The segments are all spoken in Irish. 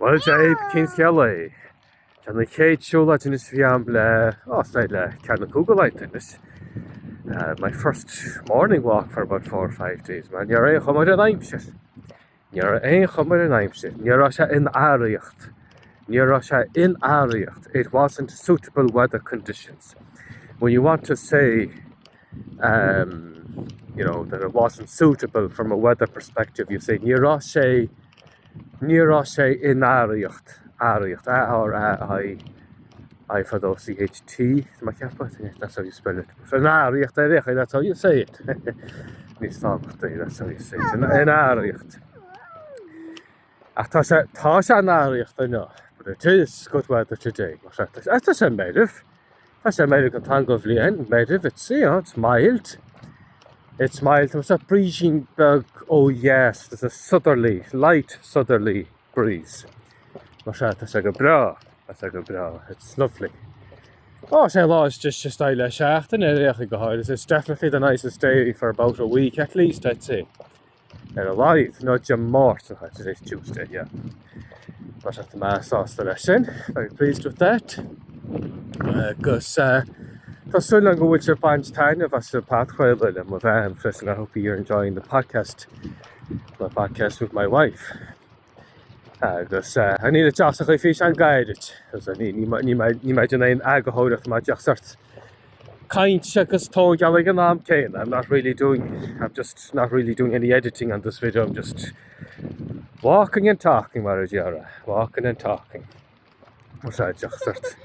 Bhuel Dave, cén scéal é? Tá an chéad siúlóid anois a bhí agam le, oh, is dóigh le ceathair nó cúig de laethanta anois. Uh, my first morning walk for about four or five days. Mar ní raibh aon chuma ar an aimsir. Ní raibh aon chuma ar an aimsir. Ní raibh sé in araíocht. Ní raibh sé in araíocht. It wasn't suitable weather conditions. When you want to say um, you know, that it wasn't suitable from a weather perspective, you say ní raibh sé Ní raibh sé in araíocht, araíocht, A-R-A-I, I fada O C H T, tá mé ag ceapadh, that's how you spell it. In araíocht ar aon chaoi, that's how you say it. Níos tábhachtaí, that's how you say it. In araíocht. Ach tá sé, tá sé in araíocht inniu, but it is good weather today. Mar tá tá sé meirbh. Tá sé meirbh don t-am den bhliain, meirbh, it's, you know, it's mild. It's mild, tá brísín beag ó dheas, there's a southerly, light southerly breeze. Mar sea, tá sé go breá, tá sé go breá, it's lovely. Ó, sé lá is deise is dóigh le seachtain ar aon chaoi go háirithe, it's definitely the nicest day for about a week at least, I'd say. Ar a laghad, nó Dé Máirt, today's Tuesday, yeah. Mar sea, tá mé sásta leis sin, very pleased with that. Agus uh, tá súil agam go bhfuil sibh ag baint taitneamh as an podchraoladh le mo bhean freisin. I hope you're enjoying the podcast, my podcast with my wife. Agus uh, níl deas a chuid físeán gairid, agus ní ní ní ní mé ag déanamh aon eagarthóireacht mar deach sort caint agus tógáil ag an am céanna. I'm not really doing, I'm just not really doing any editing on this video. I'm just walking and talking mar a déarfá. Walking and talking. Mar sea, deach sort.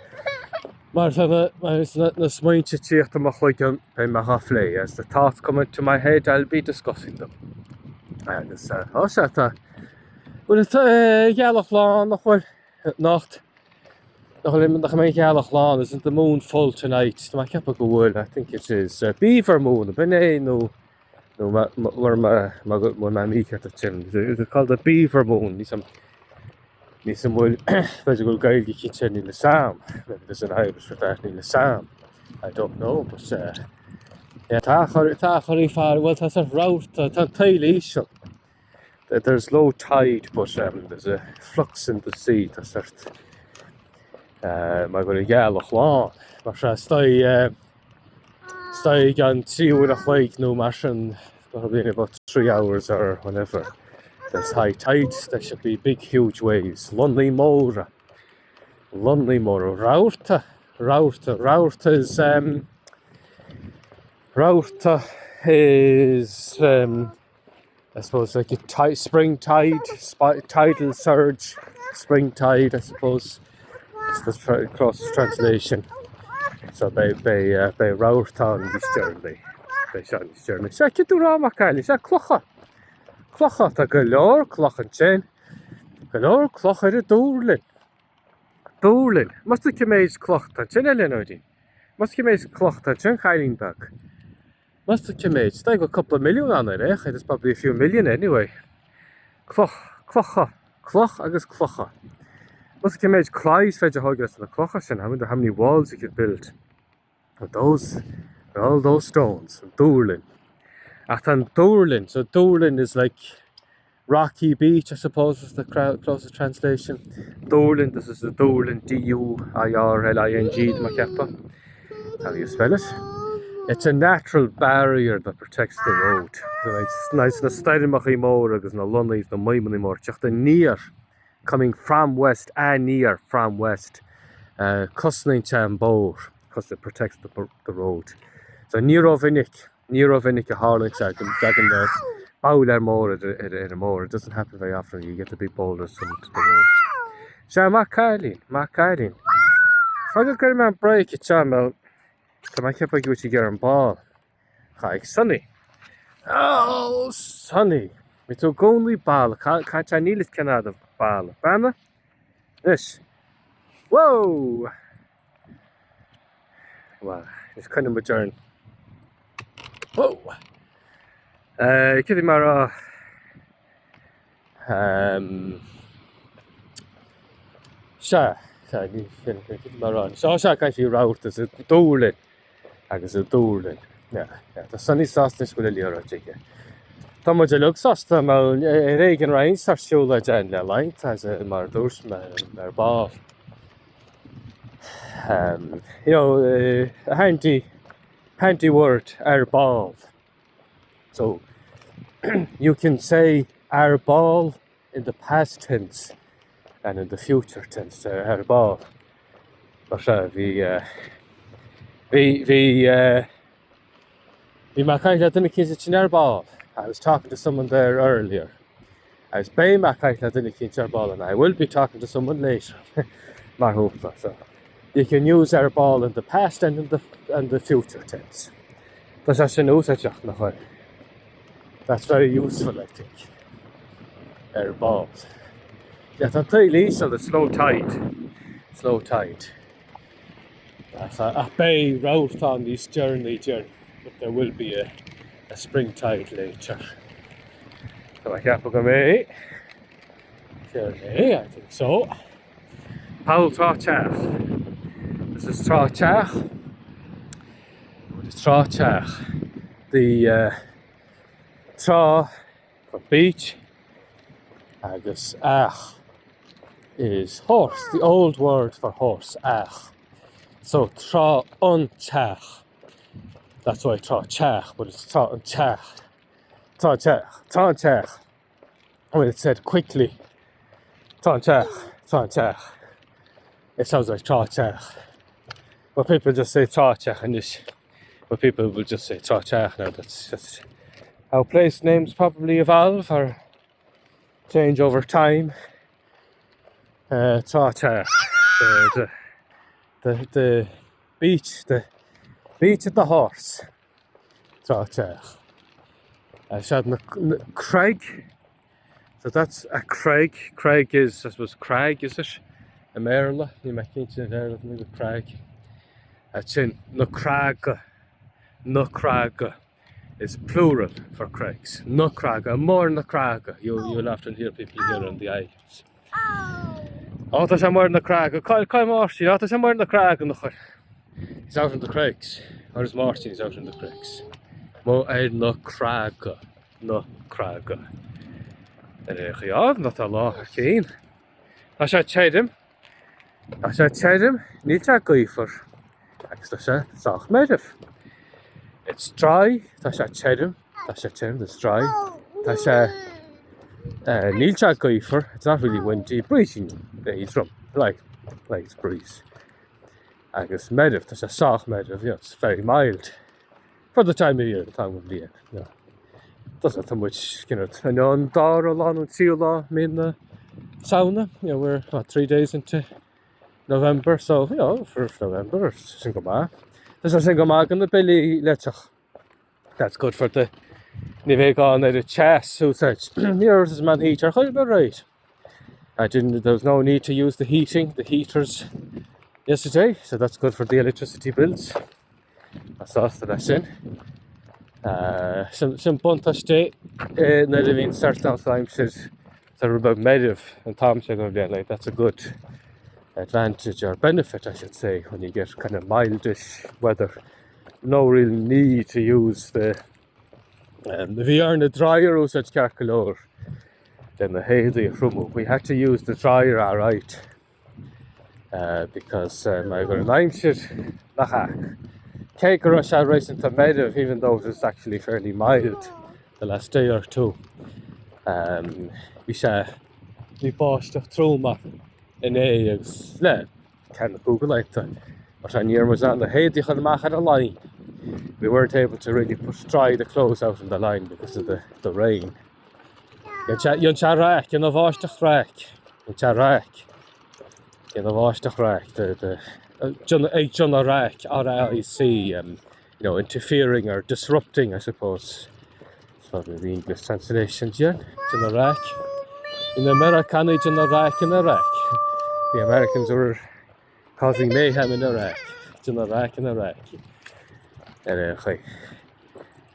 Mar tá na, mar is na, na smaointe ag tíocht i mo chloigeann, beidh mé á phlé. As the thoughts come into my head, I'll be discussing them. Agus, uh, ó sea, tá, bhfuil an ghealach lán, nach bhfuil? Anocht. Nach bhfuil nach mbeidh an ghealach lán, isn't the moon full tonight? Tá mé ag ceapadh go bhfuil, I think it is. Uh, Beaver moon, b'in é nó nó mar mar mar mé mícheart ansin. Is it called the Beaver moon? Níl níl an bhfuil b'fhéidir go bhfuil Gaeilge cinnte níl fhios a'm. Maybe there's an Irish for that, níl fhios a'm. I don't know, but uh, yeah, tá tá choirí fear, well tá sa rabharta, tá an taoille íseal. There's low tide but um, there's a flux in the sea tá sort uh, mar go bhfuil an ghealach lán mar sea is dóigh uh, is dóigh i gceann 3 uair a chloig nó mar sin probably in about 3 hours or whenever there's high tide there should be big huge waves lonnaí móra lonnaí móra rabharta rabharta rabharta is um, rabharta is um, I suppose like a tide, spring tide, tidal surge, spring tide, I suppose. It's the tra closest translation. So beidh beidh uh, beidh rabharta ann níos deireanaí. Beidh sé níos deireanaí. Sea, cad tú rá mac Ailí? Sea, clocha. Clocha, tá go leor cloch ansin. Go leor cloch ar an dúrlinn. Dúrlinn. Meas tú cé méid cloch tá ansin, a Leonóidín? Meas tú cé méid cloch tá ansin, chailín beag? Meas tú cé méid? Tá go cúpla milliún ann ar aon chaoi, there's probably a few million anyway. Cloch, clocha, cloch agus clocha. Meas tú cé méid claí is féidir a thógáil as na clocha sin? I wonder how many walls you could build with those, with all those stones. An dúrlinn. Ach tá an dúrlinn, so dúrlinn is like Rocky Beach, I suppose is the closest translation. Dúrlinn, this is the Dúrlinn, D-U-I-R-L-I-N-G, tá mé ag ceapadh. How do you spell it? It's a natural barrier that protects the road. So it's nice na stoirmeachaí móra agus na lonnaí na maidhmeanna móra teacht aniar, coming from west, aniar, from west. Uh, cosnaíonn sé an bóthar, because it protects the, the road. So ní rómhinic Ní rómhinic a tharlaíonn sé go dtagann na babhláir móra ar an mbóthar. It doesn't happen very often you get the big boulders coming to the road. Sea, maith cailín, maith cailín. Fág go gcuirfidh mé an brake anseo, Mel. Tá mé ag ceapadh go bhfuil sí ag iarraidh an ball. Chaith Sonny. Oh, Sonny! Bhí tú i gcónaí balla. Caint níl fhios cén fhad balla. Beanna? Anois. Whoa! Well, is coinne muid orainn. Whoa! Uh, cad é mar a um, sea, sea, ní sin, cad é mar a Seo sea caint faoi rabharta sa dúrlinn agus sa dúrlinn. Yeah, yeah, tá Sonny sásta anois go bhfuil a liathróid aige. Tá muid uilig sásta mar ar éigean roinnt sórt siúlóid againn le laethanta, mar a dúirt mé ar ball. You know, a handy, handy word, ar ball. So, you can say ar ball in the past tense and in the future tense, ar ball. Mar sea, bhí, bhí, bhí, Bhí mé ag caint le duine eicínt ansin ar ball, I was talking to someone there earlier. Agus beidh mé ag caint le duine eicínt ar ball and I will be talking to someone later, mar shampla. So, you can use ar ball in the past and in the, and the future tense. Tá sé sin úsáideach, nach bhfuil? That's very useful, I think. Ar ball. Yeah, tá an taoille íseal, it's low tide. It's low tide. Ach beidh rabharta ann níos deireanaí, déarfainn, but there will be a, a spring tide later. Tá mé ag ceapadh go mbeidh. Déarfainn é, I think so. Poll Trá Teach. This is Trá Teach. What is Trá Teach? The uh, Trá for beach agus each is horse, the old word for horse, each. So trá an teach. That's why trá teach, but it's trá an teach. Trá an teach, trá an teach. When it's said quickly, trá an teach, trá an teach. It sounds like trá teach. But people just say trá teach anois. But people will just say trá teach now. That's just how place names probably evolve or change over time. Uh, trá teach. The, the, the, the beach, the beach of the horse. Trá teach. Uh, Siad na, na Craig. So that's a crag. Crag is, I suppose, crag, is it? I mBéarla, níl mé cinnte i mBéarla, nó crag. Sin na creaga, na creaga is plural for crags. Na creaga, amuigh ar na creaga. You, you'll often hear people here on the islands. Ó, tá sé amuigh ar na creaga. Cá bhfuil Máirtín? Ó, tá sé amuigh ar na creaga nach bhfuil. He's out on the crags. Where's Máirtín? He's out on the crags. Amuigh ar na creaga. Na creaga. Ar aon chaoi, á, nó tá lá thar cinn. Tá sé tirim. Tá sé tirim, níl sé gaofar. Agus tá sé sách meirbh. It's dry, tá sé tirim, tá sé tirim, it's dry. Tá sé, uh, níl sé gaofar, it's not really windy, breezing, éadrom, light, light breeze. Agus meirbh, tá sé sách meirbh, yeah, it's very mild. For the time of year, an t-am den bhliain, yeah. Tá tá muid, you know, inniu an dara lá nó an tríú lá mí na Samhna, you know, we're what, 3 days into November, so, you know, for November, sin go maith. Tá sé sin go maith do na billí leictreach. That's good for the ní bheidh gá an oiread teas a úsáid. Ní raibh is man heat ar chor ar bith right. I didn't, there was no need to use the heating, the heaters yesterday, so that's good for the electricity bills. Tá sásta leis sin. Sin buntáiste nuair a bhíonn sórt an aimsir sa rud beag meirbh an t-am seo den bhliain. Like, that's a good advantage or benefit, I should say, when you get kind of mildish weather. No real need to use the um, bhí orainn an dryer a úsáid ceart go leor le na héadaí a thriomú. We had to use the dryer all right. because mar go raibh an aimsir nach ea. Cé go raibh sé réasúnta meirbh, even though it was actually fairly mild the last day or two, um, bhí sé bhí báisteach trom inné agus le ceann na cúig laethanta. Mar sin ní raibh muid in ann na héadaí a chur amach ar an line. We weren't able to really put dry the clothes out on the line because of the, the rain. Dhein sé raic, dhein an bháisteach raic, dhein sé raic, dhein an bháisteach raic, the, the, ag déanamh raic, R-A-I-C, um, you know, interfering or disrupting, I suppose. It's probably the English translation, yeah, déanamh raic. Bhí na Meiriceánaigh ag déanamh raic in Iraq. The Americans were causing mayhem in Iraq. Déanamh raic in Iraq. Ar aon chaoi.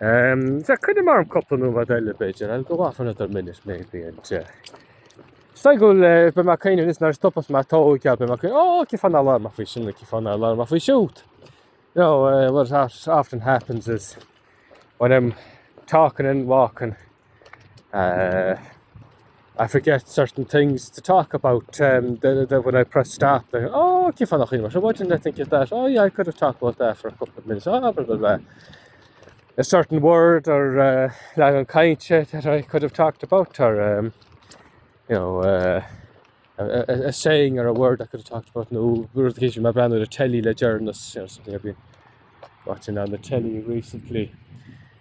Um, so coinneoidh mé orm cúpla nóiméad eile b'fhéidir. I'll go off another minute maybe and uh, Sa go le beidh mé ag cuimhneamh anois nuair a stopfas mé ag tógáil beidh mé ag cuimhneamh oh cén fáth nár labhair mé faoi sin cén fáth nár labhair mé faoi siúd. You know, uh, what often happens is when I'm talking and walking. Uh, I forget certain things to talk about um, the, the, when I press stop. Like, oh, cén fáth nach cuimhin Why didn't I think of that? Oh, yeah, I could have talked about that for a couple of minutes. Oh, blah, blah, blah. A certain word or uh, leagan cainte that I could have talked about or, um, you know, uh, a, a, a saying or a word I could have talked about nó rud a bhí mé ag breathnú ar an telly le deireanas, you know, something I've been watching on the telly recently.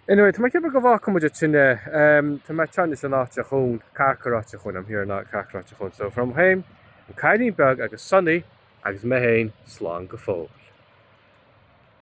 Anyway, tá mé ag ceapadh go bhfágfaidh muid ansin é. Um, tá mé anois in Áit a' Chuain, Carcair Áit a' Chuain, I'm here in Carcair Áit a' Chuain. So from féin, an cailín beag agus Sonny agus mé féin slán go fóill.